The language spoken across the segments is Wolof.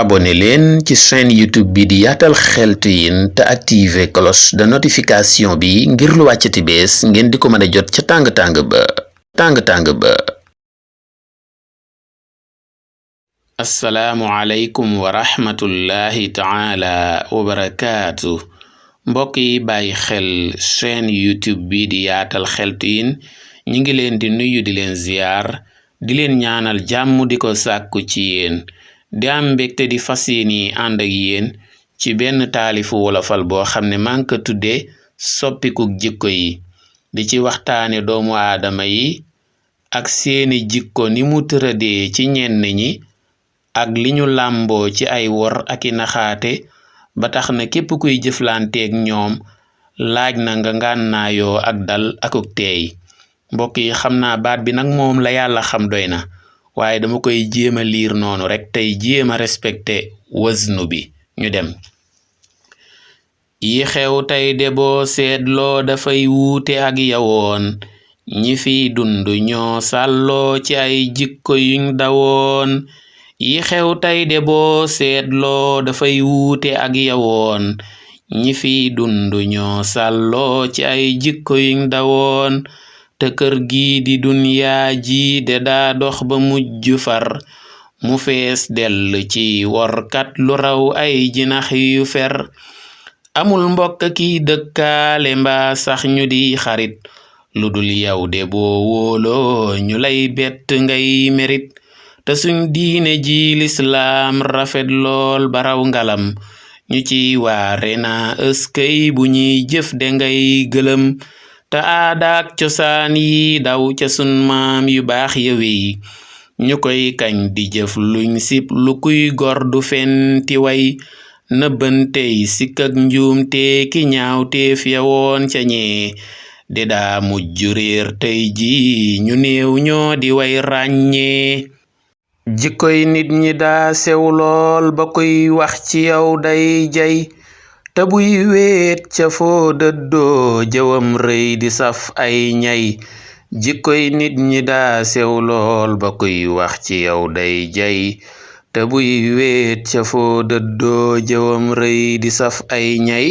abonné leen ci chaîne YouTube bi di Yaatal Xeltu Yin te activer cloche de notification bi ngir lu wàccati bees ngeen di ko mën a jot ca tàng-tàng ba. assalaamu aleykum wa rahmatullahi taala wa barakaatu. mbokk yi bàyyi xel chaîne YouTube bi di Yaatal Xeltu Yin ñi ngi leen di nuyu di leen ziyaar di leen ñaanal jàmm di ko sàkku ci yéen. di am mbégte di fas yéene ànd ak yéen ci benn taalifu wolofal boo xam ne maa ngi ko tuddee soppikuk jikko yi di ci waxtaane doomu aadama yi ak seeni jikko ni mu tëradee ci ñenn ñi ak li ñu làmboo ci ay wor ak i naxaate ba tax na képp kuy jëflanteeg ñoom laaj na nga ngànnaayoo ak dal akuk teey. mbokk yi xam naa baat bi nag moom la yàlla xam doy na waaye dama koy jéem a liir noonu rek tey jéem a respecté waznu bi ñu dem. yi xew tey de boo seetloo dafay wuute ak yawoon ñi fiy dund ñoo sàlloo ci ay jikko yuñ dawoon. yi xew tey de boo seetloo dafay wuute ak yawoon ñi fiy dund ñoo sàlloo ci ay jikko yuñ dawoon. te kër gi di dunyaa ji de daa dox ba mujj far mu fees dell ci workat lu raw ay jinax yu fer. amul mbokk ki dëkkaale mbaa sax ñu di xarit lu dul yow de boo wóoloo ñu lay bett ngay merit. te suñ diine ji lislaam rafet lool baraw ngalam ñu ci waare naa ëskay bu ñuy jëf de ngay gëlëm. te aadaak cosaan yi daw ca sun maam yu baax yëwi ñu koy kañ di jëf luñ sip lu kuy gor du fenti way nëbbantey sikk ak njuumte ki ñaawteef ya woon ca ñee de daa mujj réer tey ji ñu néew ñoo di way ràññee. jikkoy nit ñi daa sew lool ba kuy wax ci yow day jay te buy weet ca foo dëddoo jëwam rëy di saf ay ñay. jikkoy nit ñi daa sew lool ba kuy wax ci yow day jay te buy weet ca foo dëddoo jëwam rëy di saf ay ñay.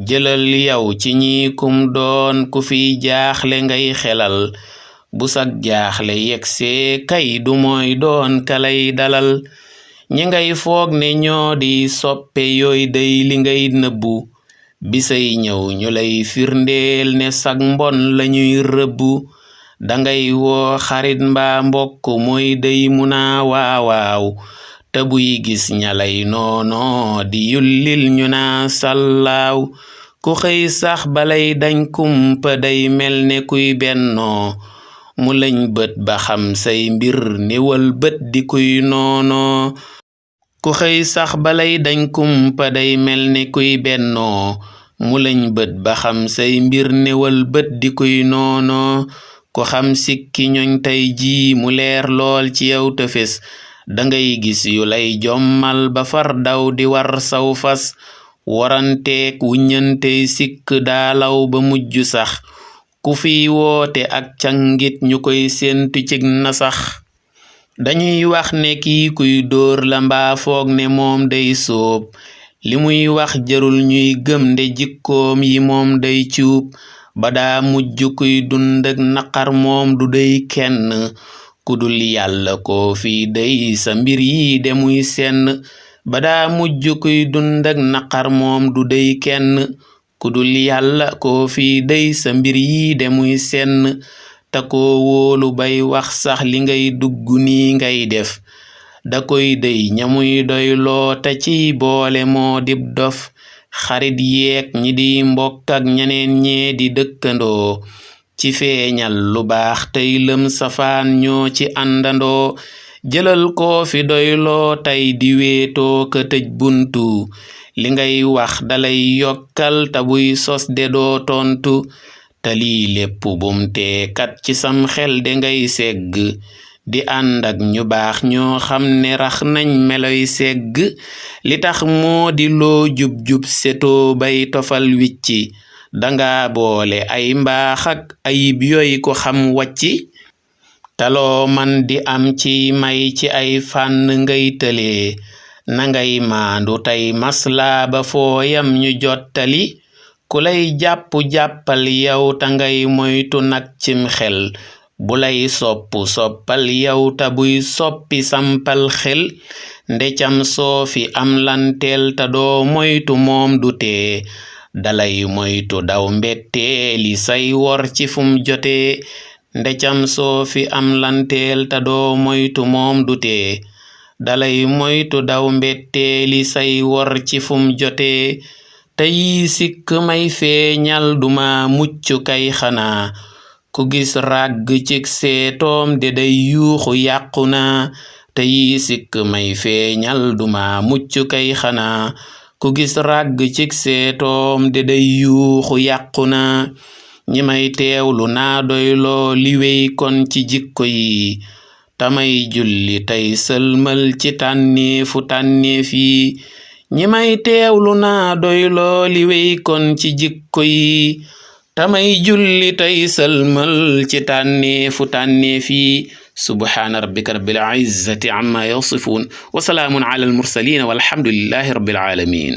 jëlal yow ci ñi kum doon ku fi jaaxle ngay xelal bu sag jaaxle yegsee kay du mooy doon kalay dalal. ñi ngay foog ne ñoo di soppe yooy day li ngay nëbbu bisay ñëw ñu lay firndeel ne sag mbon lañuy rëbbu. dangay woo xarit mbaa mbokk mooy day muna waawaaw te buy gis ñalay noono di yullil ñu naa sallaaw. ku xëy sax balay dañ kumpa day mel ne kuy bennoo mu lañ bët ba xam say mbir niwal bët di kuy noono. ku xëy sax balay dañ kumpa day mel ne kuy bennoo mu lañ bët ba xam say mbir newal bët di kuy noono. ku xam sikki ñoñ tey jii mu leer lool ci yow tefes dangay gis yu lay jommal ba far daw di war saw fas. waranteek wuññantey sikk daalaw ba mujj sax ku fiy woote ak cangit ñu koy séentu cig na sax. dañuy wax ne kii kuy dóor la mbaa foog ne moom day sóob li muy wax jarul ñuy gëm nde jikkoom yi moom day cuub. ba daa mujj kuy dund ak naqar moom du dey kenn ku dul yàlla koo fii dey sa mbir yi de muy senn. ba daa mujj kuy dund ak naqar moom du dey kenn ku dul yàlla koo fii dey sa mbir yi de muy senn. te koo wóolu bay wax sax li ngay dugg nii ngay def da koy dey ñamuy doy loo te ciy boole moo dib dof. xarit yeek ñi di mbokk ak ñeneen ñee di dëkkandoo ci feeñal lu baax tey lëm safaan ñoo ci àndandoo. jëlal koo fi doy loo tey di weetoo ka tëj buntu li ngay wax dalay yokkal te buy sos de doo tontu. te lii lépp bum teekat ci sam xel de ngay segg di ànd ak ñu baax ñoo xam ne rax nañ meloy segg. li tax moo di loo jub-jub setoo bay tofal wicci danga boole ay mbaax ak ayib yooy ko xam wàcci. taloo man di am ci may ci ay fànn ngay tëlee nangay maandu tey masla ba fooyam ñu jottali ku lay jàpp-jàppal yow ta ngay moytu nag cim xel bu lay soppal yow ta buy soppi sampal xel ndecam soofi am lanteel ta doo moytu moom du tee dalay moytu daw mbetteeli say wor ci fum jotee ndecam soofi am lanteel ta doo moytu moom du tee dalay moytu daw mbetteeli say wor ci fum jotee te yi sikk may feeñal duma mucc kay xanaa ku gis ràgg cig seetoom de day yuuxu yàqu na te yi sikk may feeñal duma mucc kay xanaa ku gis ràgg cig seetoom de day yuuxu yàqu na ñi may teewlu naa doyloo li wey kon ci jikko yi tamay julli tey sëlmal ci tànneefu tànneef yi ñi may teewlu naa doyloo li wey kon ci jikko yi tamay julli tey sëlmal ci tànneefu tànneef yi subhaana rabbika rabbil izzati amma yasifun wa salaamun ala al mursalin walhamdulillahi rabbil alamin